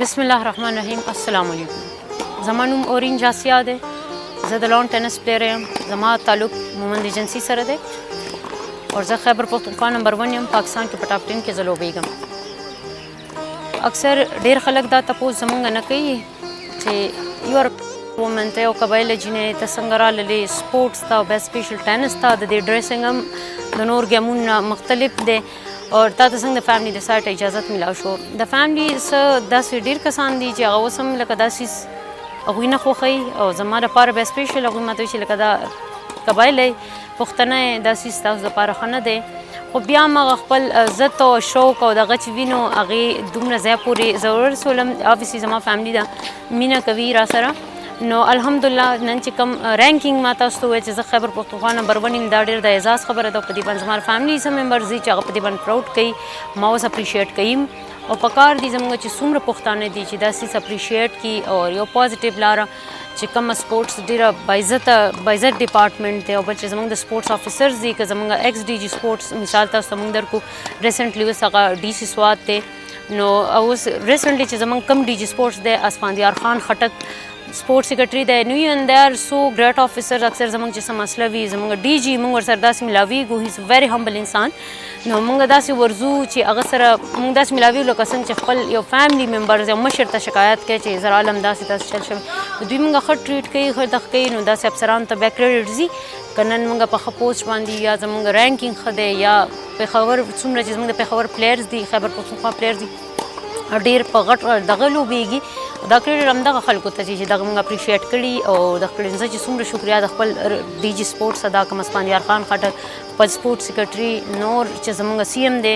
بسم الله الرحمن الرحیم. السلام علیکم. زما نوم اورین جاسیا دی. زه د lawn tennis player یم. زما تعلق مومند ایجنسی سره دی او زه خیبر پښتونخوا نمبر 1 یم. پاکستان کې په ټاپ 10 کې زه لوبېږم. اکثر ډېر خلک دا تپوس زمونږ نه کوي چې you are woman، ته یو قبایل جینۍ، ته څنګه راللې سپورټس ته او بیا سپیشل ټینس ته؟ د دې ډریسنګ هم د نور ګیمونو مختلف دی او تا ته څنګه د فیملی د سایډ اجازت ملاو شو؟ د فیملی څه داسې ډېر کسان دي چې هغه اوس هم لکه داسې هغوی نه خوښوي او زما دپاره بیا سپیشل هغوی ماته وایي چې لکه دا قبایل پښتنه یې، دا څیز ستاسو دپاره ښه نه دی. خو بیا هم هغه خپل عزت او شوق او دغه چې وي، نو هغې دومره ځای پورې زه ورسولم. Obviously زما فیملی ده، مینه کوي را سره. نو الحمدلله نن چې کوم ranking ما تاسو ته وویل چې زه خیبر پښتونخوا نمبر 1 یم، دا ډېر د اعزاز خبره ده. په دې باندې زما فیملی څه ممبرز دي چې هغه په دې باندې پراود کوي، ما اوس اپریشیټ کوي. او پکار دي زموږ چې څومره پښتانه دي چې دا څیز اپریشیټ کړي او یو پازیټیو لاره چې کوم سپورټس ډیره باعزته باعزت ډپارټمنټ دی او بل چې زموږ د سپورټس افیسرز دي، که زموږ ایکس ډي جي سپورټس مثال تاسو ته موږ درکو، ریسنټلی اوس هغه ډي سي سوات دی. نو اوس ریسنټلی چې زموږ کم ډي جي سپورټس دی، اسفندیار خان خټک سپورټ سیکرټری دی، نو and they are so great officer. اکثر زموږ چې څه مسله وي، زموږ ډي جي موږ ورسره داسې ملاویږو، he is very humble انسان. نو موږ داسې ورځو چې هغه سره موږ داسې ملاویږو لکه څنګه چې خپل یو فیملی ممبر، یو مشر ته شکایت کوي چې زه رالم، داسې داسې چل شوی. دوی موږ ښه ټریټ کوي، ښه دغه کوي. نو داسې افسرانو ته بیا کریډټ ځي که نن موږ په ښه پوسټ باندې یا زموږ ranking ښه دی یا پېښور څومره چې زموږ د پېښور players دي، خیبر پښتونخوا players دي، ډېر په غټ دغه لوبېږي. دا کریډټ همدغه خلکو ته چې دغه موږ اپریشیټ کړي او د کړي. زه چې څومره شکریا د خپل ډي جي سپورټس ادا کوم، اسفندیار خان خټک، خپل سپورټ سیکرټري، نور چې زموږ سي ایم دی.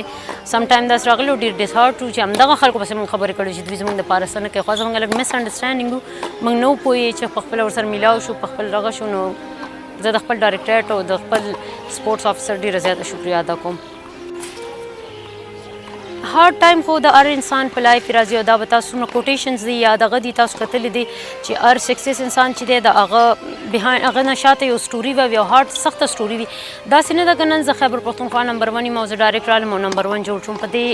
سم ټایم داسې راغلو، ډېر ډسهارټ وو چې همدغه خلکو پسې موږ خبرې کړې چې دوی زموږ دپاره څه نه کوي. خو زموږ لږ مس انډرسټینډینګ وو، موږ نه پوهېږو چې په خپله ورسره میلاو شو، په خپل دغه شو. نو زه د خپل ډایرکټریټ او د خپل سپورټس افیسر ډېره زیاته شکریا ادا کوم. هارډ ټایم خو د هر انسان په life راځي او دا به تاسو څومره quotations دي یا دغه دي، تاسو کتلي دي چې هر success انسان چې دی، د هغه behind هغه نه شاته یو سټوري وي، یو هارډ سخته سټوري وي. داسې نه ده که نن زه خیبر پښتونخوا نمبر 1 یم او زه ډایرکټ رالم او نمبر 1 جوړ شوم. په دې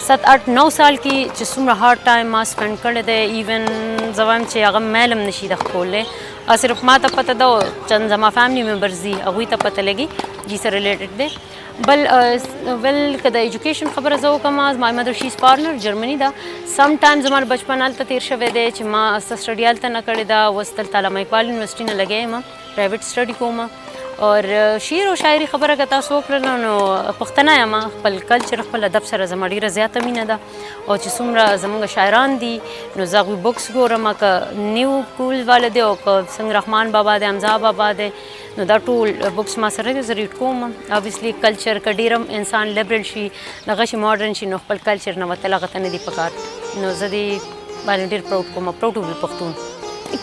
7، 8، 9 سال کې چې څومره هارډ ټایم ما سپینډ کړی دی، even زه وایم چې هغه میل هم نشي د ښکولی. صرف ما ته پته ده او چند زما فیملی ممبرز دي، هغوی ته پته لګي جی سره ریلیټډ دی. بل ول که د ایجوکیشن خبره زه وکړم، my mother, she's foreigner، جرمني ده. سم ټایم زما بچپن هلته تیر شوی دی چې ما څه سټډي هلته نه کړې ده. اوس دلته علامه اقبال یونیورسټي نه لګیا یم، پرایویټ سټډي کوم. اور شعر او شاعري خبره که تاسو وکړله، نو پښتنه یم، خپل کلچر، خپل ادب سره زما ډېره زیاته مینه ده او چې څومره زموږ شاعران دي، نو زه هغوی books ګورم، که نیو کول والا دی او که څنګه رحمان بابا دی، حمزه بابا دی، نو دا ټول books ما سره دي، زه read کوم. Obviously culture که ډېر هم انسان لیبرل شي، دغه شي، ماډرن شي، نو خپل کلچر نه وتل هغه ته نه دي پکار. نو زه دې باندې ډېر پراود کوم، proud to be Pakhtun.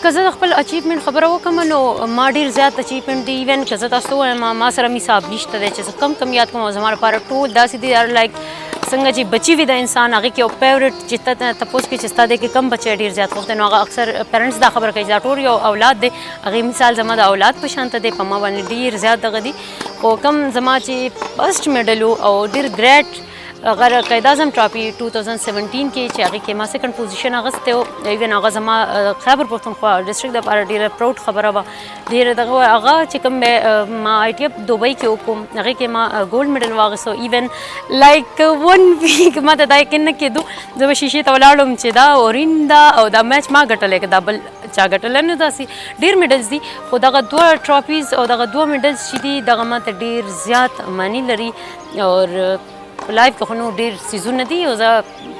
که زه د خپل achievement خبره وکړم، نو ما ډېر زیات achievement دی. Even که زه تاسو ته ووایم، ما سره حساب نشته دی چې زه کم کم یاد کوم او زما لپاره ټول داسې دي لایک څنګه چې بچي وي د انسان، هغې کې یو فیوریټ چې ته تپوس کوي چې ستا دې کې کم بچی ډېر زیات خوښ دی، نو هغه اکثر پیرنټس دا خبره کوي چې دا ټول یو اولاد دی. هغې مثال زما د اولاد په شان ته دی، په ما باندې ډېر زیات دغه دي. خو کم زما چې فرسټ میډل او ډېر ګریټ هغه قائد اعظم ټرافي 2017 کې چې هغې کې ما سیکنډ پوزیشن اخیستی و. Even هغه زما خیبر پښتونخوا ډسټرکټ دپاره ډېره پراود خبره وه، ډېره دغه وه. هغه چې کوم ما آی ټي اف دوبۍ کې وکړو، هغې کې ما gold medal واخیستو. Even like one week ما ته دا یقین نه کېدو. زه به شیشې ته ولاړم چې دا اورین ده او دا میچ ما ګټلی که دا بل چا ګټلی. نو داسې ډېر medals دي، خو دغه دوه trophies او دغه دوه medals چې دي، دغه ما ته ډېر زیات معنی لري. اور په life کې خو نور ډېر څیزونه دي او زه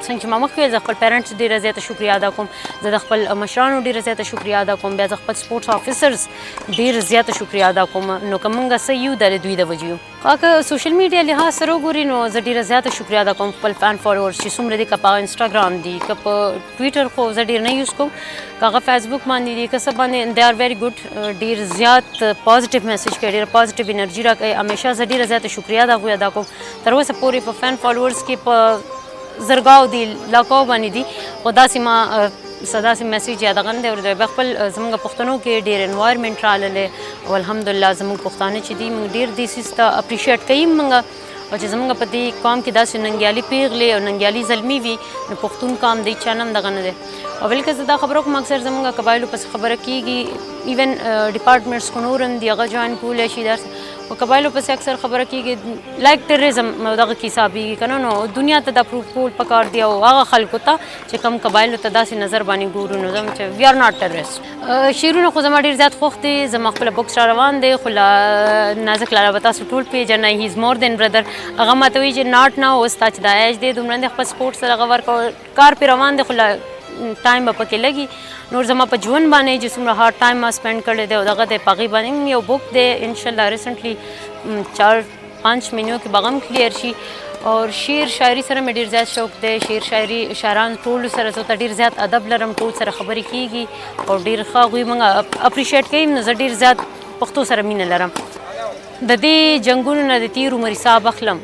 څنګه چې ما مخکې وویل، زه خپل پیرنټس ډېره زیاته شکریه ادا کوم، زه د خپل مشرانو ډېره زیاته شکریه ادا کوم، بیا زه خپل سپورټس افیسرز ډېر زیاته شکریه ادا کوم. نو که مونږ څه یو، د دوی د وجې یو. که سوشل میډیا لحاظ سره وګوري، نو زه ډېره زیاته شکریه ادا کوم خپل fan followers چې څومره دي، که په انسټاګرام دي، که په ټویټر، خو زه ډېر نه یوز کوم، که هغه فیسبوک باندې دي، که څه باندې، they are very good. ډېر زیات پازیټیو میسج کوي، ډېره پازیټیو انرژي راکوي همیشه. زه ډېره زیاته شکریه د هغوی ادا کوم. تر اوسه پورې په fan followers کې په زرګاو دي، لاکاو باندې دي، خو داسې ما څه داسې میسج یا دغه نه دی اورېدلی. بیا خپل زموږ پښتنو کې ډېر environment راللی او الحمدلله زموږ پښتانه چې دي، موږ ډېر دې څیز ته اپریشیټ کوي موږ. او چې زمونږ په دې قوم کې داسې ننګیالي پیغلې او ننګیالي زلمي وي، نو پښتون قام دی چا نم دغه نه دی. او بلکې زه دا خبره کوم، اکثر زمونږ قبایلو پسې خبره کیږي، ایون ډپارټمنټس خو نور هم دي، هغه جوائن کولی شي درس، خو قبایلو پسې اکثر خبره کیږي، لایک ټیررزم دغه کې حسابېږي که نه. نو دنیا ته دا پروف کول پکار دی او هغه خلکو ته چې کوم قبایلو ته داسې نظر باندې ګورو، نو زم چې وی ار ناټ ټیررسټ. شعرونه خو زما ډېر زیات خوښ دي، زما خپله بوکس را روان دی، خو لا نازک لالا به تاسو ټول پېژنئ، هی از مور دین برادر. هغه ماته وایي چې ناټ نه اوس تا چې دا ایج دی دومره دی، خپل سپورټ سره هغه ورکړه، کار پرې روان دی، خو لا ټایم به پکې لګي. نور زما په ژوند باندې چې څومره هارډ ټایم ما سپینډ کړی دی او دغه دی، په هغې باندې هم یو بوک دی، انشاءالله ریسنټلی 4-5 مهینو کې به هغه هم کلیر شي. اور شعر شاعري سره مې ډېر زیات شوق دی، شعر شاعري شاعران ټولو سره زه ته ډېر زیات ادب لرم، ټول سره خبرې کیږي او ډېر ښه هغوی موږ اپریشیټ کوي، نو زه ډېر زیات پښتو سره مینه لرم. د دې جنګونو نه د تېر عمر حساب اخلم،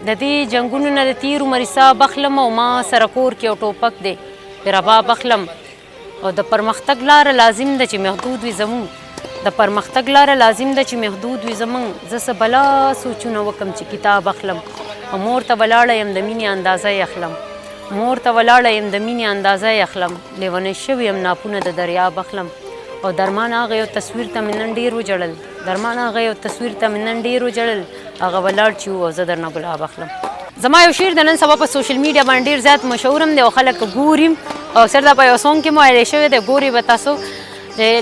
د دې جنګونو نه د تېر عمر حساب اخلم، او ما سره کور کې یو ټوپک دی پرې رباب اخلم. او د پرمختګ لاره لازم ده چې محدود وي زمونږ، د پرمختګ لاره لازم ده چې محدود وي زمونږ، زه څه بلا سوچونه وکم چې کتاب اخلم. او مور ته ولاړه یم د مینې اندازه یې اخلم، مور ته ولاړه یم د مینې اندازه یې اخلم، لیونۍ شوې یم ناپونه د دریاب اخلم. او درمان هغه یو تصویر ته مې نن ډېر وژړل، درمان هغه یو تصویر ته مې نن ډېر وژړل، هغه ولاړ چې و او زه درنه ګلاب اخلم. زما یو شعر د نن سبا په سوشل میډیا باندې ډېر زیات مشهور هم دی او خلک ګوري، او اکثر دا په یو سونګ کې مو ویلی شوی دی، ګوري به تاسو.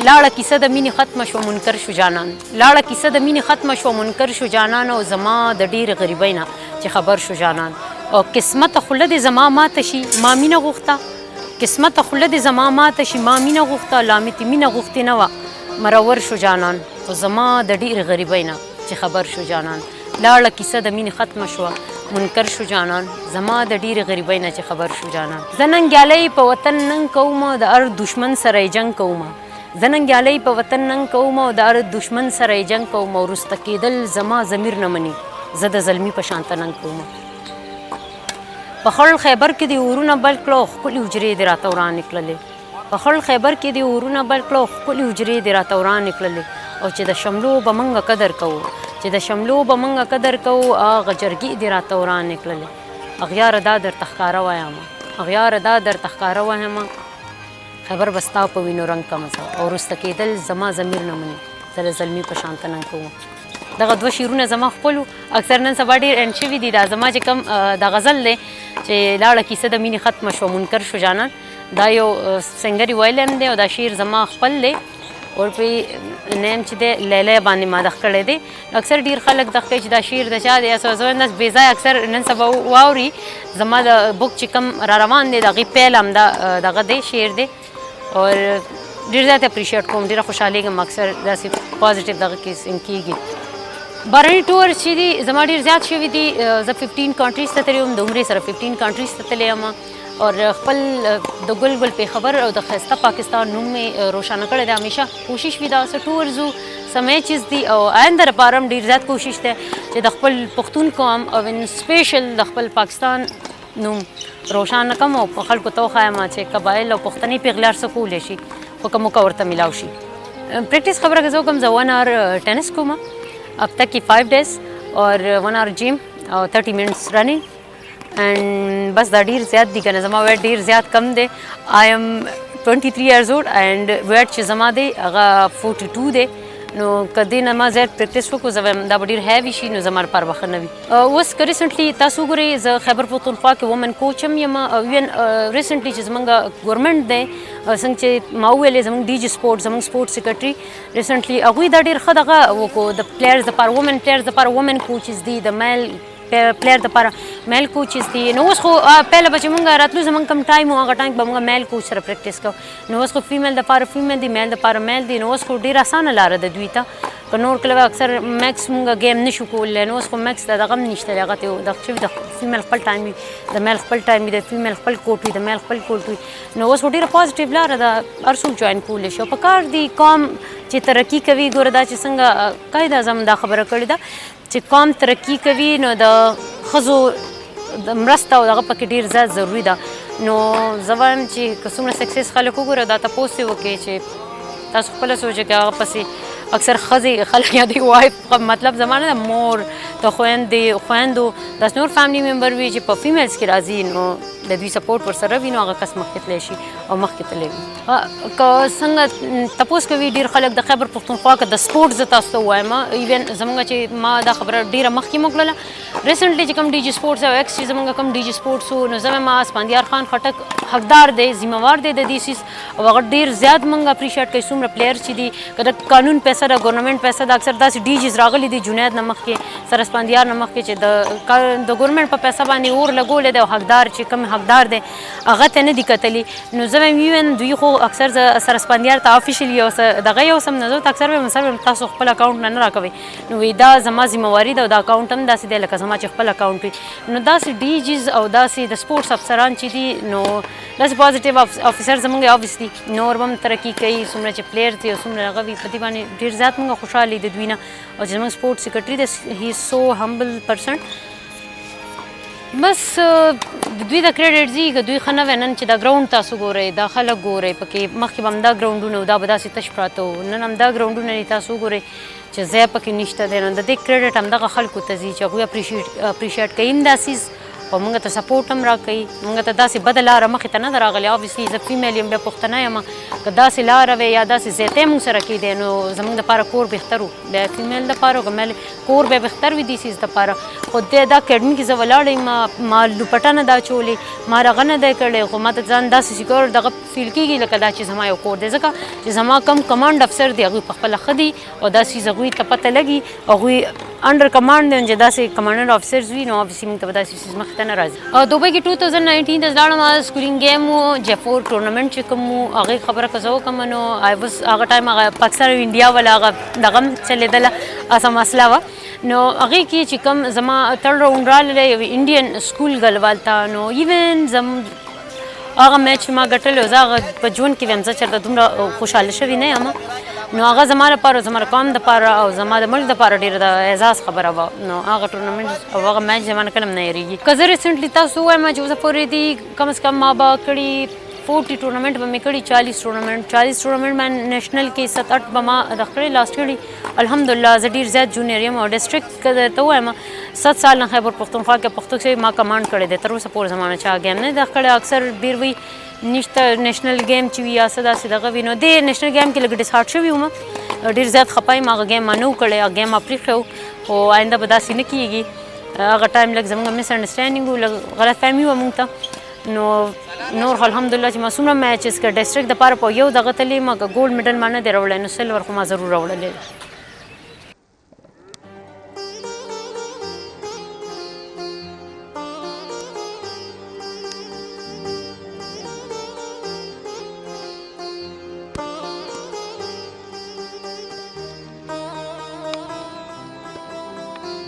لاړه کیسه د مینې ختمه شوه منکر شو جانان، لاړه کیسه د مینې ختمه شوه منکر شو جانان، او زما د ډېرې غریبۍ نه چې خبر شو جانان. او قسمت خوله دې زما ماته شي ما مینه غوښته، قسمت خوله دې زما ماته شي ما مینه غوښته، لا مې ترې مینه غوښتې نه وه مرور شو جانان، خو زما د ډېرې غریبۍ نه چې خبر شو جانان. لاړه کیسه د مینې ختمه شوه منکر شو جانان، زما د ډېرې غریبۍ نه چې خبر شو جانان. زه ننګیالۍ په وطن ننګ کوم، د هر دښمن سره یې جنګ کوم، زه ننګیالۍ په وطن ننګ کوم او د هر دښمن سره یې جنګ کوم، وروسته کېدل زما ضمیر نه مني، زه د زلمي په شان ته ننګ کوم. په خړ خیبر کې دې اورونه بل کړه او ښکلې حجرې دې راته ورانې کړلې، په خړ خیبر کې دې اورونه بل کړه او ښکلې حجرې دې راته ورانې کړلې. او چې د شملو به موږ قدر کوو، چې د شملو به موږ قدر کوو، هغه جرګې دې راته ورانې کړلې. اغیاره دا درته ښکاره وایم، اغیاره دا درته ښکاره وایم، خیبر به ستا په وینو رنګ کم زه، او وروسته کېدل زما ضمیر نه مني، زه له زلمي په شان ته ننګ کوم. دغه دوه شعرونه زما خپل وو، اکثر نن سبا ډېر اند شوي دي. دا زما چې کوم دا غزل دی چې لاړه کیسه د مینې ختمه شوه منکر شو جانان، دا یو سنګر یې ویلی هم دی او دا شعر زما خپل دی، ورپې نیم چې دی لیلی باندې ما دغه کړی دی. اکثر ډېر خلک دغه کوي چې دا شعر د چا دی، زه وایم داسې بې ځایه اکثر نن سبا واوري. زما د بوک چې کوم را روان دی د هغې پیل هم دا دغه دی شعر دی، او ډېر زیات اپریشیټ کوم، ډېره خوشحالېږم اکثر داسې پازیټیو دغه کې کېږي. بهرني ټور چې دي زما ډېر زیات شوي دي، زه 15 کانټریز ته تللی وم، د عمرې سره 15 کانټریز ته تللی یم، او خپل د ګل ګل پېښور او د ښایسته پاکستان نوم مې روښانه کړی دی. همیشه کوشش وي دا څه ټور ځو څه میچز دي، او آینده لپاره هم ډېر زیات کوشش دی چې د خپل پښتون قوم او ان سپیشل د خپل پاکستان نوم روښانه کړم او خلکو ته وښایم چې قبایل او پښتنې پېغلې هر څه کولی شي، خو که موقع ورته میلاو شي. پریکټس خبره که زه وکړم، زه 1 آور ټینس کوم هفته کې 5 ډیز، اور 1 آور جیم او 30 منټس رننګ، اینډ بس دا ډیر زیات دي کنه. زما ویټ ډیر زیات کم دی، آی ام 23 ایئرز اولډ اینډ ویټ چې زما دی هغه 42 دی، نو که دې نه ما زیات پریکټس وکړو زه وایم دا به ډېر هیوي شي، نو زما لپاره به ښه نه وي. اوس که ریسنټلی تاسو وګورئ، زه خیبر پښتونخوا کې وومن کوچ هم یم، او ایون ریسنټلی چې زمونږ ګورنمنټ دی، څنګه چې ما وویلې زمونږ ډي جي سپورټ، زمونږ سپورټ سیکرټري ریسنټلی هغوی دا ډېر ښه دغه وکړو، د پلیئرز دپاره وومن پلیئرز دپاره وومن کوچز دي، د میل پلیئر دپاره میل کوچز دي. نو اوس خو پهله به چې مونږ راتلو زمونږ کوم ټایم و هغه ټایم به مونږ میل کوچ سره پریکټس کوو، نو اوس خو فیمیل دپاره فیمیل دي، میل دپاره میل دي، نو اوس خو ډېره اسانه لاره ده دوی ته. که نور کله به اکثر میکس مونږ ګیم نشو کولی، نو اوس خو میکس د دغه هم نشته دی، هغه ته دغه شوي د فیمیل خپل ټایم وي، د میل خپل ټایم وي، د فیمیل خپل کوټ وي، د میل خپل کوټ وي، نو اوس خو ډېره پازیټیو لاره ده، هر څوک جوین کولی شي. او په کار دي قوم چې ترقي کوي، ګوره دا چې څنګه قاعد اعظم دا خبره کړې ده چې قوم ترقي کوي نو د ښځو د مرسته او دغه پکې ډېر زیات ضروري ده. نو زه وایم چې که څومره سکسس خلک وګوره، دا تپوس یې وکړي چې تاسو خپله سوچ وکړئ، هغه پسې اکثر ښځې خلک یادوي، wife مطلب زما نه ده، مور د خویندې خویندو داسې نور family member وي چې په females کې راځي، نو د دوی support ورسره وي، نو هغه کس مخکې تللی شي او مخکې تللی وي. که څنګه تپوس کوي ډېر خلک د خیبر پښتونخوا که د سپورټ، زه تاسو ته ووایم، even زمونږ چې ما دا خبره ډېره مخکې مو کړله، recently چې کوم DG Sports او ex چې زمونږ کوم DG Sports و، نو زه ما اسفندیار خان خټک حقدار دی، ذمہوار دی د دې څیز او هغه ډېر زیات مونږ appreciate کوي. څومره player چې دي، که د قانون پیسه ده، government پیسه ده، اکثر داسې DGs راغلي دي جنید نه مخکې، سر اسفندیار نه مخکې، چې د government په پیسه باندې اور لګولی دی او حقدار چې کوم حقدار دی هغه ته نه دي کتلي. نو زه وایم even دوی خو اکثر زه سر اسفندیار ته officially یو څه دغه یو سم، نو زه ته اکثر وایم، سر وایم تاسو خپل account نه نه راکوئ، نو وی دا زما ذمہواري ده او دا account هم داسې دی لکه زما چې خپل account وي. نو داسې DGs او داسې د sports افسران چې دي، نو داسې positive officer زمونږ obviously نور به هم ترقي کوي. څومره چې player دي او څومره هغه وي، په دې باندې ډېر زیات مونږ خوشحال یو د دوی نه. او چې زمونږ sport secretary دی، he so humble person. بس د دوی د credit ځي، که دوی ښه نه وای، نن چې دا ground تاسو ګورئ، دا خلک ګورئ پکې، مخکې به همدا ګراونډونه و، دا به داسې تش پراته وو. نن همدا ګراونډونه دي، تاسو وګورئ چې ځای پکې نشته دی. نو د دې credit همدغه خلکو ته ځي چې هغوی appreciate کوي هم دا څیز او موږ ته support هم راکوي. موږ ته داسې بده لاره مخې ته نه ده راغلې. Obviously زه female یم، بیا پښتنه یم، که داسې لاره وی یا داسې زیاتی موږ سره کېدی، نو زموږ دپاره کور بهتر و، بیا female دپاره او که male کور به بهتر وي دې څیز دپاره. خو دا اکیډمي کې زه ولاړه یم، ما لوپټه نه ده اچولې، ما هغه نه دی کړی، خو ما ته ځان داسې secure دغه feel کېږي لکه دا چې زما یو کور دی، ځکه چې زما کم command افسر دی، هغوی په خپله ښه دي او دا څیز هغوی ته پته لګي، هغوی under command دی. چې داسې commandant officers وي، نو obviously موږ ته به داسې څیز مخې ته نه راځي. او دوبۍ کې 2019 ته لاړم، schooling game و، جیپور tournament چې کوم و، هغې خبره که زه وکړم، نو I was هغه time هغه پاکستان او انډیا والا هغه دغه هم چلېدله، اسه مسله وه. نو هغې کې چې کوم زما third round راغلی یو Indian school girl والته، نو even زم هغه match ما ګټلی و، زه هغه په ژوند کې ویم زه چېرته دومره خوشحاله شوې نه یم. نو هغه زما لپاره، زما د قوم دپاره او زما د ملک دپاره ډېره د اعزاز خبره وه. نو هغه tournament او هغه match زما نه کله هم نه هېرېږي. که زه recently تاسو ووایم چې اوسه پورې دي، کم از کم ما به کړي 40 tournament به مې کړي، 40 tournament، 40 tournament ما national کې 7 8 به ما د کړي last کړي. الحمدلله زه ډېر زیات junior یم او district که درته ووایم، 7 سال نه خیبر پښتونخوا کې پښتو کې ما command کړی دی. تر اوسه پورې زما نه چا game نه دی کړی. اکثر ډېر وي نشته national game چې وي یا څه داسې دغه وي، نو دې national game کې لږ disheart شوي وم، ډېر زیات خپه یم. هغه game ما نه و کړی، هغه game ما پرېښی و، خو آینده به داسې نه کېږي. هغه time لږ زموږ misunderstanding و، لږ غلط فهمي وه موږ ته. نو نور خو الحمدلله چې ما څومره matches که district دپاره په یو دغه تللی ما، که gold medal ما نه دی راوړی، نو silver خو ما ضرور راوړلی دی.